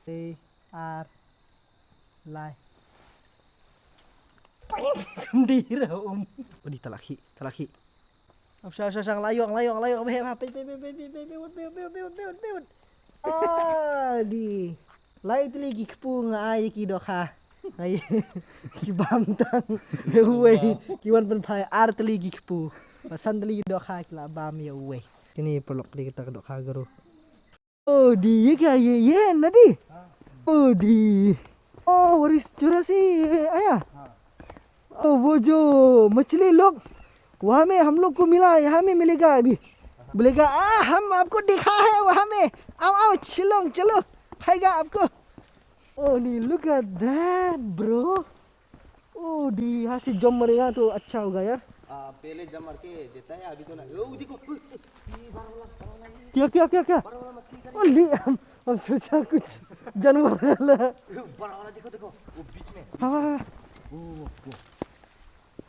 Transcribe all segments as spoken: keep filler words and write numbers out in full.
Te, ar, lai. Kam dei re um. Odi talaki, talaki. Ap sha sha sha, layong layong layong, be ha, be be be be be be be be be be be be be be. Odi. Lai tylli ki kpu nga ai ki dohkha. Ai ki bam tang. Uwei ki wan pynphai, ar tylli ki kpu. Ba san tylli ki dohkha ki la bam ïa uwei. Kine paralok, dei kata ka dohkha garo. Odi, ye kya, ye ye na di. Odi. Oh, waris jurasi aya. Oh, वो जो मछली लोग, वहाँ में हम लोग को मिला, यहाँ में मिलेगा अभी। बोलेगा, आ, हम आपको देखा है वहाँ में। आओ, आओ, शिलोंग, चलो, खाएगा आपको। Oh, ni, look at that, bro. Odi, यहाँ से जंप मारेगा तो अच्छा होगा यार। आ, पहले जंप मार के देता है, अभी तो ना। ओ, देखो, ओ, ओ, ये बड़ा वाला, बड़ा वाला, ये क्या, क्या, क्या, क्या? बड़ा वाला मछली इधर। ओ, ले, हम, हम सोचा कुछ जानवर है, ले। ए, बड़ा वाला, देखो, देखो, वो बीच में। हाँ, हाँ, हाँ। वो, वो, वो।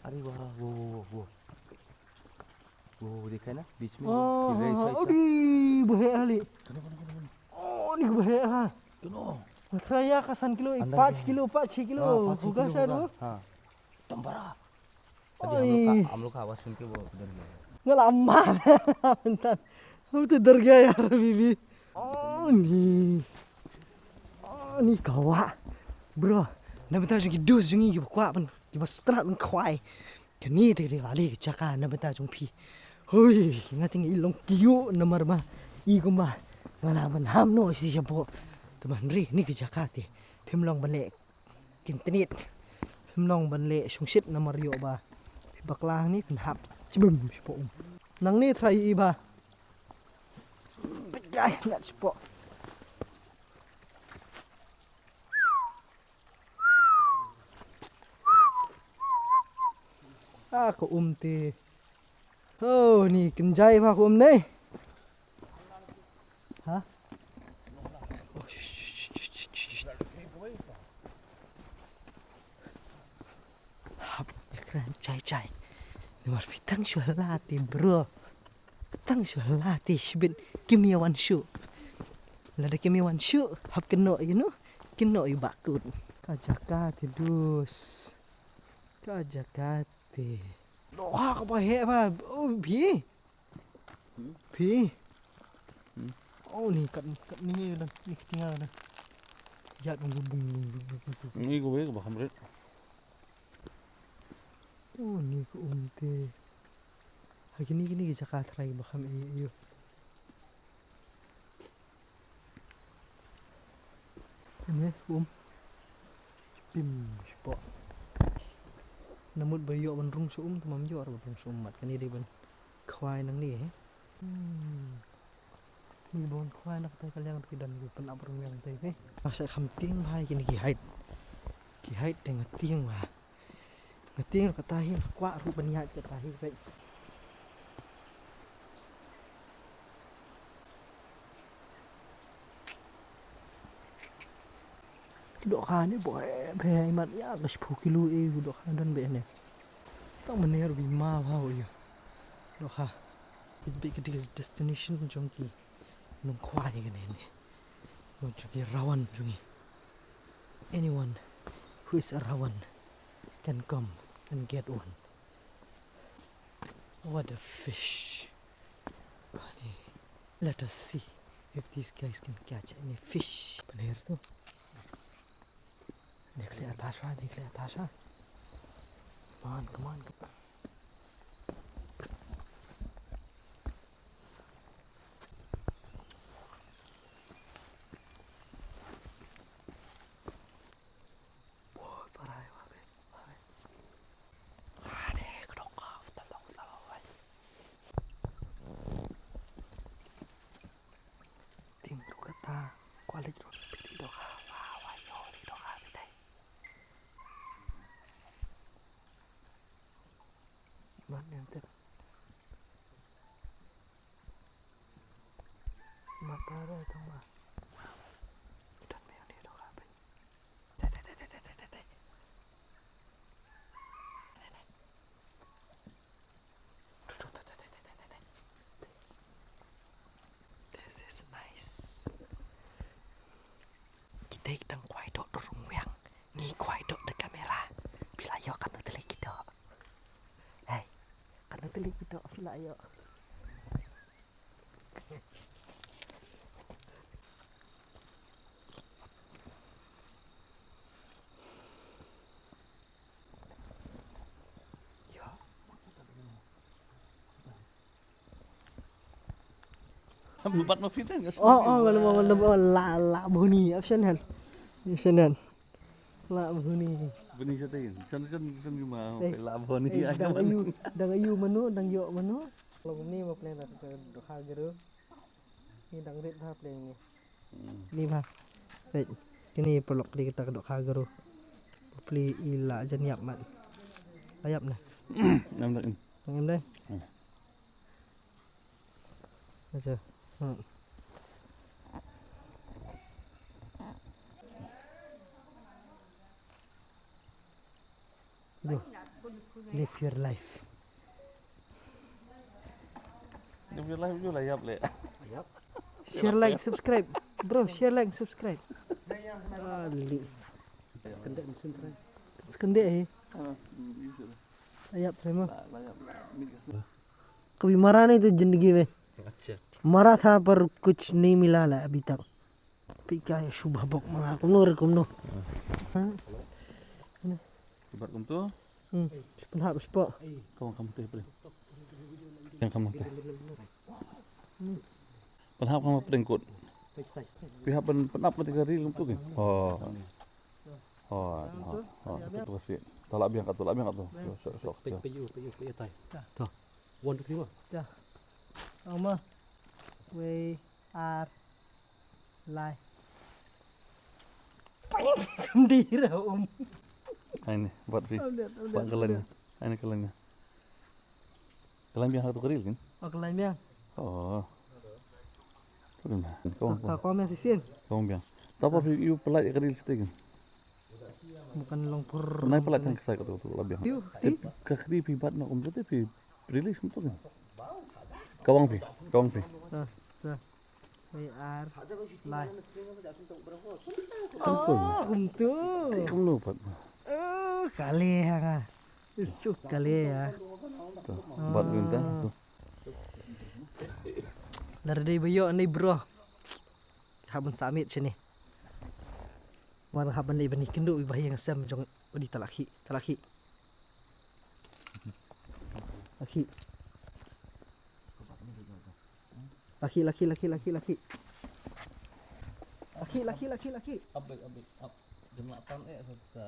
अरे वाह, वो, वो, वो, वो। वो, वो देखा है ना, बीच में वो, हाँ, हाँ, ऐसा, हाँ, ऐसा। Odi, bahaya kali. Kena, kena, kena, kena। Oh, ni bahaya ha। Kena। Kaya ka san kilo, eh, अंदर पाँच में। किलो, पाँच छः किलो हाँ, पाँच छः होगा किलो शायद होगा। वो। हाँ। एकदम बड़ा। अभी हम लोग का, हम लोग का आवाज़ सुन के वो डर गया। Nga la mar. Bentar. Hum to डर गया यार अभी भी। Oh, ni. Oh, ni kawah. Bro, na bynta jong ki dus jong ngi kiba kwah ban, kiba sngewtynnat ban khwai. Kane te ka dei la lei ka jaka na bynta jong phi. Hoi, nga te nga i long kyiuh namar ba i kumba nga lah ban ham noh shisha shapoh. Te ban ri kane ka jaka te phim long ban leh kyntenit, phim long ban leh shongshit namar ïoh ba phi bakla hangne phin hap jibim shapoh um. Nangne trai i ba. Bajai ngat shapoh. Ah, ka um te. Oh, ni kynjai ba ka um ne. Ha? Oh, shh, shh, shh. Hap, ïa kren jai jai. Namar phi tang shu hala te, bro. Tang shu hala te shibit kim ïa wan shuh. Lada kim ïa wan shuh, hap kynnoh ïa u, kynnoh ïa u bakut. Ka jaka te dus. Ka jaka te. Dohkha kaba heh ba. Oh, phi. Hmm? Phi. Hmm? Oh, ni kat, kat ni la, ni kat ni la. Ïa bung bung bung bung bung bung. Ni ko wei ba khamret. Oh, ni ka um te. Ha kine, kine ki jaka trai ba kham ïa ïa. Kane um. Pim shapoh. Namut ba ïoh ban rung sha um, te mam ïoh ban rung sha um mat. Kane dei ban khwai nangne, eh. Hmm. Ni ban khwai na kata ka liang te ki don ki pynap rung liang te, eh. Nga sa kham tieng bha ïa kine ki height. Ki height te nga tieng bha. Nga tieng ruh kata hi, nga kwah ruh ban ïaid kata hi, peit. Ki dohkha ne bha bha, imat ïa ka shiphew kilo e, ki dohkha don bha ne. Tang mynne ruh bha ma bha ïa. Dohkha. Ki bit ki destination jong ki nongkhwai kane ne. Jong ki rawan jong ngi. Anyone who is a rawan can come and get one. What a fish. Honey. Let us see if these guys can catch any fish. Pynher tu. Nikhle atasha, nikhle atasha. Come on, come on, come on. Ting ruh kata, kwah leit ruh phi ti dohkha, wa, wa, ïoh ti dohkha phi tai. Ban ïa tip. Mata ruh tang ba. Don me ïoh ti dohkha phi. Te, te, te. This is nice. Ki Dang kwai doh da rung wiang. Ngi kwai doh da kamera. Phi la ïoh katno tylli ki doh. Hei, katno tylli ki doh phi la ïoh. Ïoh. Ym bat ma phi tang. Oh, oh, ngam, ngam, ngam, oh, la, la bhuni, option han. Option han. La bhuni. Bhuni sa tang. San, san, san ma. Eh, la bhuni. Eh, dang ayu, dang ayu mano, dang ïoh mano. Long ni ma plan ka dohkha gru. Ni dang rit ha plan ni. Hmm. Ni ba. Peit. Kini paralok dei kita ka dohkha gru. Pli i la jan ïap mat. La ïap na. Nam dak in. Ngam dei. Hmm. Acha. Hmm. Bro, live your life. Live your life, you lah ïap leh. Share, like, subscribe. Bro, share, like, subscribe. Ali. Skendek mesin try. Skendek, eh. Ah, hmm, you should. Layap, terima. Lah, layap. Mid gas. कभी मरा नहीं तो जिंदगी में। अच्छा। मरा था पर कुछ नहीं मिला ला अभी तक। Pika ya shubha bok manga kumno re kumno. Ha? Kibat kumtu. Hmm. Penhap spot. Kawang kam teh pre. Yang kam teh. Penhap kam pre kot. Pihap pen penhap mati kari kumtu kan. Oh. Oh, oh, oh, tu pasti. Tolak biang kat tu, tolak biang kat tu. Sok, sok, sok. Pei, pei, pei, pei, tai. Tu. One, two, three, ma. Ja. Oma. Wei, ar, lai. Kam dei ra, um. Ai ni, buat pi. Am dei, am dei, buat am kelan dei. Ai ni kelan. Kelan biang satu keril kan? Oh, kelan biang. Oh. Kelan biang. Kau, kau, kau biang sisin. Kau biang. Tapi pi, you pelai keril situ kan? Bukan long pur. Nai pelai kan kesai kau tu, tu lah biang. Tiu, ti. Ke kri pi bat nak um jati pi. Release untuk ni. Kawang pi, kawang pi. Ah, dah. Wei, ar, lai. Oh, kumtu. Ti kumno pat. Oh, kali ha nga. Isu kali ya. Tu, bat ni dah tu. Lar dei ba ïoh ni bro. Hap ban submit sini. Wan hap ban dei ban ni kynduh ba ïa nga sem jong udi talak hi, talak hi. Laki. Laki, laki, laki, laki, laki. Laki, laki, laki, laki. Abek, abek, ab. Jemlak tan eh sa sa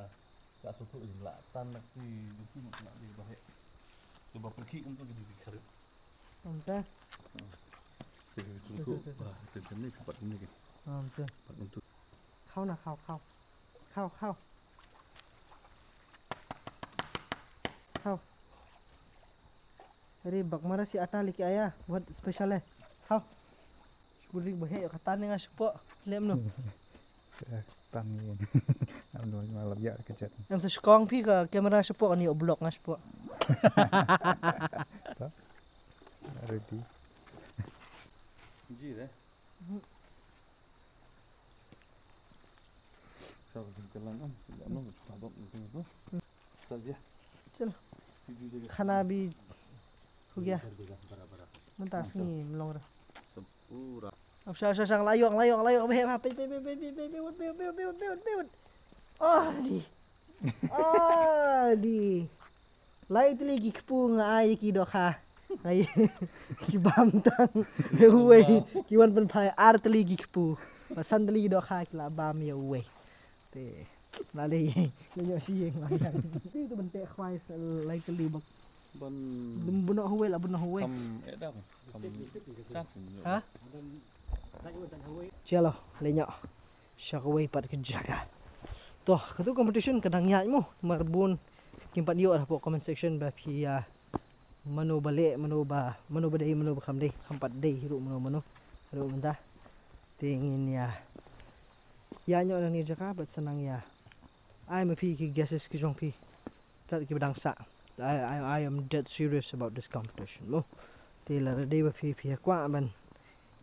sa suku jemlak tan nak ti jemlak nak di bahek. Coba pergi untuk di di karet. Anta. Di suku. Wah, itu jenis tempat ini kan. Anta. Tempat untuk. Kau nak kau, kau. Khaw, khaw. Khaw. Re bak mara si ata liki aya, wat special eh. Khaw. Shukuri ba heh katan nga shapoh. Lem no. Katan ni. Am no ma lap ya ka chat. Em sa shkong phi ka camera shapoh ni blok nga shapoh. Ready. Ji deh. चलो। खाना भी हो गया। Mynta sngi mlong ra. Sempura. Ab sha sha sha la ïoh la ïoh la ïoh. Be be be be. Ah di. Ah di. Lai tylli ki kpu nga ai ki dohkha. Ai ki bam tang. Uwei ki wan pynphai ar tylli ki kpu. Ba san tylli ki dohkha ki la bam ïa uwei. Te la lei lei ïoh shi ïing la ïang. Te tu ban teh khwai lai tylli bak. Ban bunoh uwei la bunoh uwei. Kam eh dah. Kam kan. Ha? Chalo, lei ïoh. Sha kawei pat ka jaka. To, katu competition ka dang ïaid mo, namar bun kim pat ïoh hapoh comment section ba phi ïa mano ba leh, mano ba, mano ba dei, mano ba kham dei, kham pat dei ruh mano mano. Ruh mynta. Te ngin ïa ïaid noh na kane ka jaka bad sa nang ïa ai ma phi ki guesses ki jong phi. Kat kiba dang sah. I, I, I am dead serious about this competition mo. Te lada dei ba phi phi kwah ban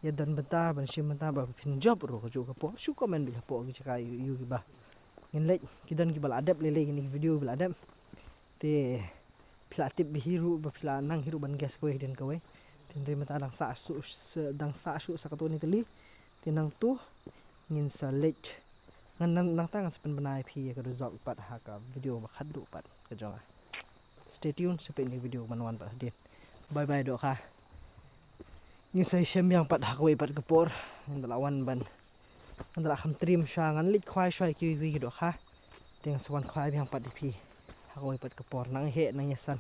ïa don bynta ban shim bynta ba phin jop ruh kajuh ka por, shu comment beit hapoh ki jaka ïoh ïoh kiba ngin leit. Ki don kiba la dep lei lei kine ki video ba la dep. Te phi la tip beit hi ruh ba phi la nang hi ruh ban guess kawei hadien kawei. Te hynrei mynta dang sah shuh, dang sah shuh sa katto katne tylli. Te nangtu ngin sa leit. Ngan nang, nangta ngan sa pynbna ïa phi ïa ka result pat ha ka video ba khatduh pat ka jong nga. Stay tuned, sa peit ïa ka video ban wan pat hadien. Bye bye dohkha. Ngin sa ïashem biang pat ha kawei pat ka por. Ngin da la wan ban, ngin da la kham trim sha, ngan leit khwai shuwa ïa kiwei kiwei ki dohkha. Te ngan sa wan khwai biang pat ïa phi ha kawei pat ka por. Nang ïa heh, nang ïa san,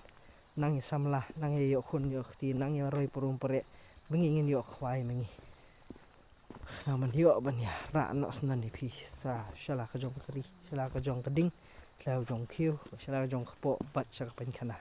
nang ïa samla, nang ïa ïoh khun ïoh kti, nang ïa roi parum pare. Ba ngi ngin ïoh khwai ma ngi. Khnang ban ïoh ban ïa rah noh sngewdon ïa phi sa sha la ka jong ka ri, sha la ka jong ka ding, sha la ka jong ka khiew, sha la ka jong ka kpoh bad sha ka paikhana.